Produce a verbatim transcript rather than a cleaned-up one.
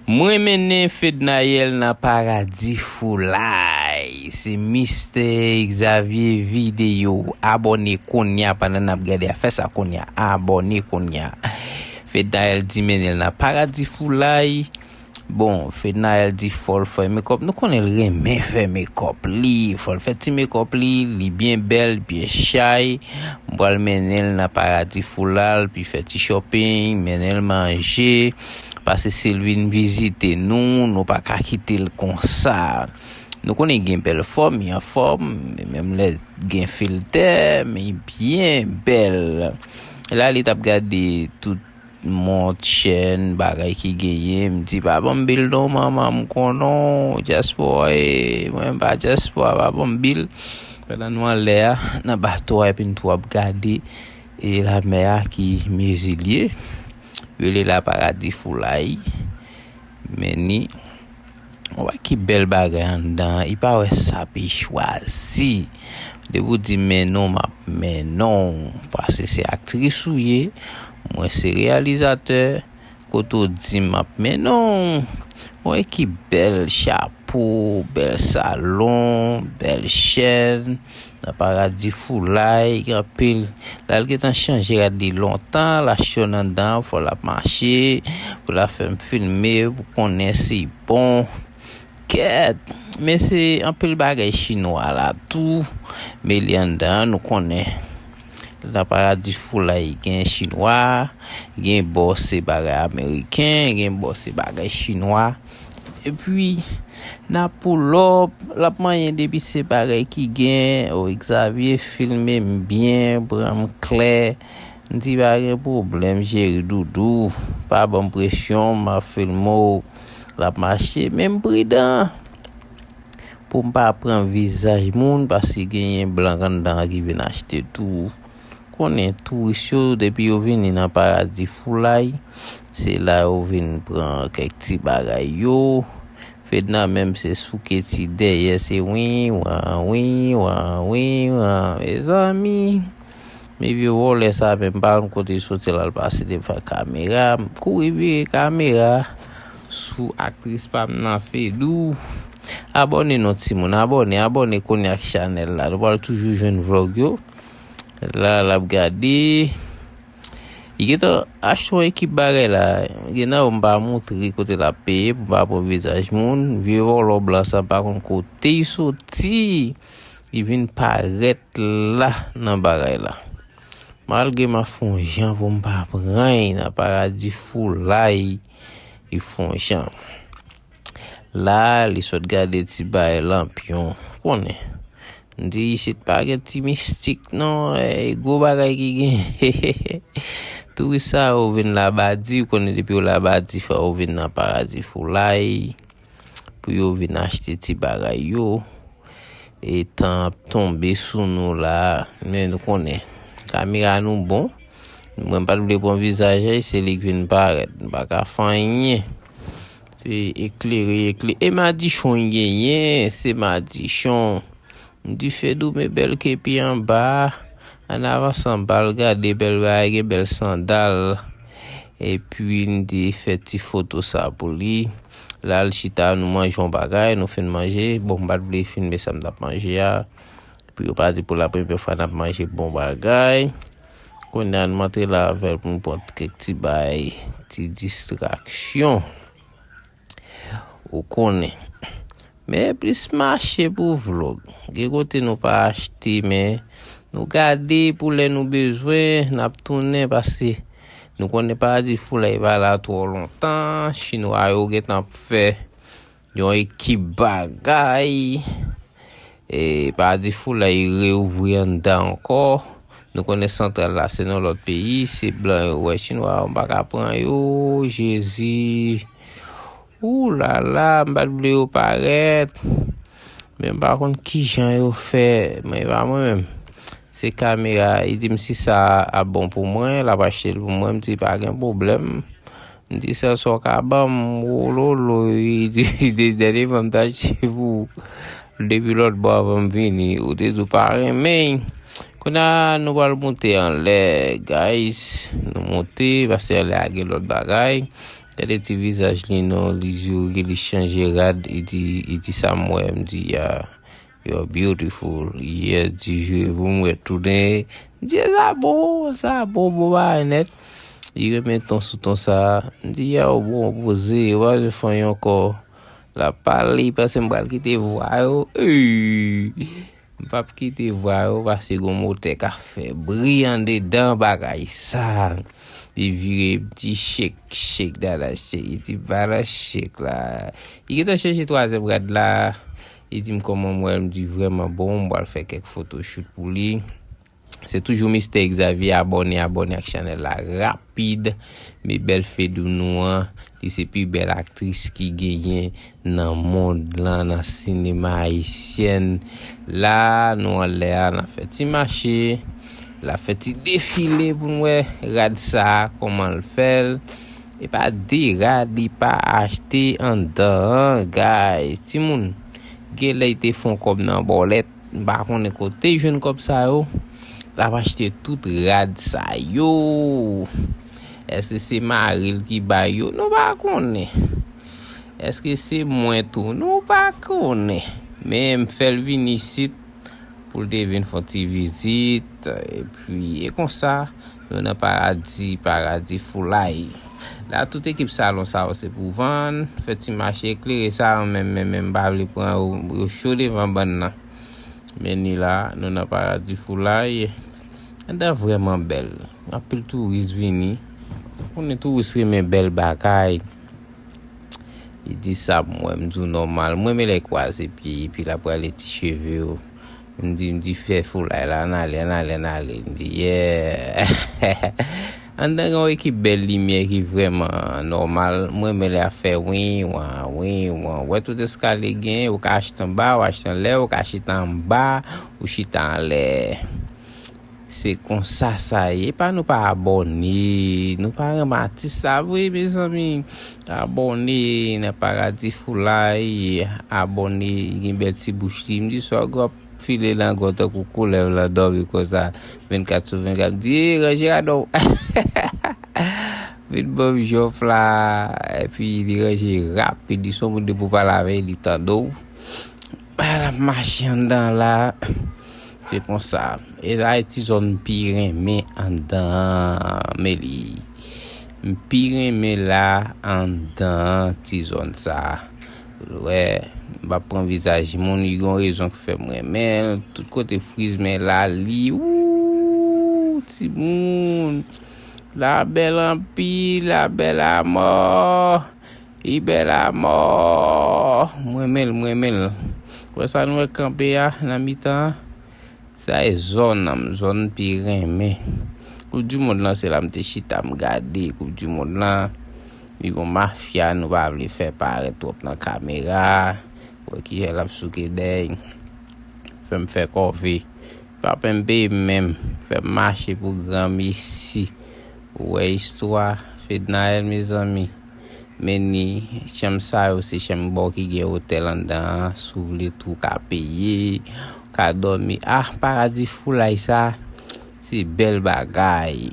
Mwen mennen Fednaelle nan paradi foulay. Se Mistè Xavier Video. Abòne kounye a pandan n ap gade a. Fè sa kounye a. Abòne kounye a. Fednaelle di mennen l nan paradi foulay. Bon, Fednaelle di fò l fè mekòp. Nou konnen l renmen fè mekòp li. Fò l fè ti mekòp li. Li byen bèl, byen chay. M pral mennen l nan paradi foulay, pi fè ti shopping, mennen l manje. Pase si l vin vizite nou, nou pa ka kite l konsa. Nou konnen gen bèl fòm, li anfòm, menm lè gen filtè, men li byen bèl. La, li t ap gade tout mont, chèn, bagay ki genyen. M di, "Pa ban m bil non, manman, m konnen w dyaspora, e mwen pa dyaspora, pa ban m bil." Pandan nou anlè a, nan bato a, epi n tou ap gade, e lamè a ki mezilye, yo rele la paradi foulay. Men ni, w wè ki bèl bagay anndan, li pa wè sa pou l chwazi. Depi w di men non, m ap men non. Paske se aktris ou ye, mwen se reyalizatè, kote w di m ap men non. W wè ki bèl chapo, bèl salon, bèl chèn, nan paradi foulay, gen anpil. La l gentan chanje rad li lontan, l achte youn anndan, fò l ap mache, pou l ap fè m filme, pou konnen si bon. Kèt, men se anpil bagay chinwa la tou, men li anndan, nou konnen. Nan paradi foulay gen chinwa, gen bò se bagay ameriken, gen bò se bagay chinwa. Epi, n ap pull up, l ap manyen depi se bagay ki gen. O, Xavier filme m byen, pran m klè. M di pa gen pwoblèm, cheri doudou. Pa ban m presyon, m ap filme w. L ap mache, men m pridan. Pou m pa pran vizaj moun, paske genyen blan anndan ki vin achte tou. Konnen touris yo, depi yo vini nan paradi foulay, se la yo vin pran kèk ti bagay yo. Fedna menm se souke ti dèyè, se wi, wan, wi, wan, wi, wan. Mezanmi, men vye vòlè sa menm, m pa konn kote l soti, l al pase devan kamera. M kouri vire kamera sou aktris pa m nan, Fedou. Abòne non timoun, abòne, abòne kounye a ak chanèl la. Nou pral toujou jwenn vlòg yo. La, l ap gade. Li gentan achte yon ekip bagay la. Gen nan yo m pa montre kote l ap peye pou m pa pran vizaj moun. Vye vòlò blan sa pa konn kote l soti. Li vin parèt la nan bagay la. Malgre m ap fè yon jan pou m pa pran l nan paradi foulay, li fè yon jan. La, li sot gade ti bagay lanpyon. Konnen. M di, "Isit pa gen ti mistik, non. E gwo bagay ki gen." Touris sa yo vin Labadi, ou konnen depi yo Labadi, fò yo vin nan paradi foulay. Pou yo vin achte ti bagay yo. E tan ap tonbe sou nou la. Men nou konnen. Kamera nou bon. Mwen m pa t vle pran vizaj li, se li k vin parèt. M pa ka fè anyen. Se eklere, eklere. E madichon genyen, se madichon. M di Fedou, men bèl kepi anba. Ann avanse anba, l gade bèl bagay, gen bèl sandal. Epi, m te fè ti foto sa pou li. La, l chita, nou manje yon bagay, nou fin manje. Bon, m pa t vle filme sa m t ap manje a. Pou yo pa di pou la premyè fwa n ap manje bon bagay. Kounye a, nou antre la avè l pou nou pran kèk ti bay, ti distraksyon. Ou konnen. Men plis mache pou vlòg. Gen kote nou pa achte, men nou gade pou lè nou bezwen, n ap tounen, paske nou konnen paradi foulay pa la twò lontan. Chinwa yo gentan ap fè yon ekip bagay. E paradi foulay reouvri anndan ankò. Nou konnen santral la, se nan lòt peyi, se blan yo. Wè, chinwa yo, m pa ka pran yo, Jezi. Ou la la, m pa t vle yo parèt. Men m pa konn kijan yo fè. Men e pa mwen menm. Se kamera, li di m si sa ap bon pou mwen, l ap achte l pou mwen. M di pa gen pwoblèm. M di sèl sa w ka ban m, wololo, li di, de, dènye fwa m t achte pou depi lòt bò avan m vini, ou te di w pa renmen. Kounye a, nou pral moute anlè, guys. Nou moute, paske anlè a gen lòt bagay. Gade ti vizaj li non, li joure, li chanje rad, li di, li di sa m wè, m di, "Yeah, you're beautiful." Yeah, di jwe pou m wè tounen. M di, "Sa bon, sa bon, bon bagay nèt." Li renmen ton sou ton sa. M di, "Yeah, w bon, poze, w pa bezwen fanyen ankò." L ap pale, panse m pral kite vwa yo. Ey! M p ap kite vwa yo pase gon motè k ap fè bri andedan bagay sa. Li vire m ti shake, shake, dada shake, li di balans shake la. Li gentan chèche twazyèm rad la. Li di m kòman m wè l, m di vrèman bon, m pral fè kèk photoshoot pou li. Se toujou Mistè Xavier, abòne, abòne ak chanèl la rapid. Men bèl Fedounou an, li se pi bèl aktris ki genyen nan mond lan, nan sinema ayisyèn. La, nou anlè a, n ap fè ti mache, n ap fè ti defile pou n wè rad sa a, kòman l fè l. E pa de rad li pa achte anndan an, guys. Timoun, genlè li te fè yon kòb nan bòlèt. M pa konnen kote l jwenn kòb sa yo. L ap achte tout rad sa yo. Èske se mari l ki bay yo? Nou pa konnen. Èske se mwen tou? Nou pa konnen. Men m fè l vin isit pou l te vin fè yon ti vizit. Epi, e konsa, nou nan paradi, paradi foulay. La, tout ekip salon sa yo se pou vann. Fè ti mache eklere sa yo, men, men, men, m pa vle pran yo, yo cho devan bann nan. Men ni la, nou nan paradi foulay. Anndan vrèman bèl. Anpil touris vini. Konnen touris renmen bèl bagay. Li di sa m wè, m di w nòmal. Mwen, men lè kwaze pye, epi l ap rale ti cheve yo. M di, m di, "Fè foulay la, ann ale, ann ale, ann ale." M di, "Yeah." Anndan gen yon ekip bèl limyè ki vrèman nòmal. Mwen, men lè ap fè wi, wan, wi, wan. Wè tout eskalye gen, ou ka achte anba, ou achte anlè, ou ka chita anba, ou chita anlè. Se konsa sa ye. Epa nou pa abòne. Nou pa renmen atis sa vre, mezanmi. Abòne nan Paradi Foulay. Abòne, gen bèl ti bouch li. M di sa w ap file nan gò tankou koulèv lan dòmi konsa. Vennkat sou vennkat. M di, "Ey, ranje rad w." Vin ban m jòf la. Epi li ranje rapid. Li se yon moun depi w pale avè l, li tande w. L ap mache anndan la. Se konsa. E la, e ti zòn m pi renmen anndan an, men li. M pi renmen la anndan an, ti zòn sa. Wè, m p ap pran vizaj moun, li gon rezon ki fè m renmen l. Tout kote friz, men la, li, wou, timoun. La bèl anpil, la bèl amò. Li bèl amò. M renmen l, m renmen l. Wè sa nou wè kanpe a, nan mitan an? Sa e zòn an m, zòn m pi renmen. Koup di mond lan, se la m te chita, m gade koup di mond lan. Li gon mafya, nou pa vle fè parèt twòp nan kamera. Wè kijan l ap souke dèy. Fè m fè kòve. Pa penn peye m menm. Fè m mache pou granmesi. Ou wè istwa Fednaelle, mezanmi. Men ni, chanm sa yo, se chanm bò ki gen otèl anndan an. Si w vle tou, w ka peye, w ka dòmi. Ah, Paradi Foulay sa, se bèl bagay.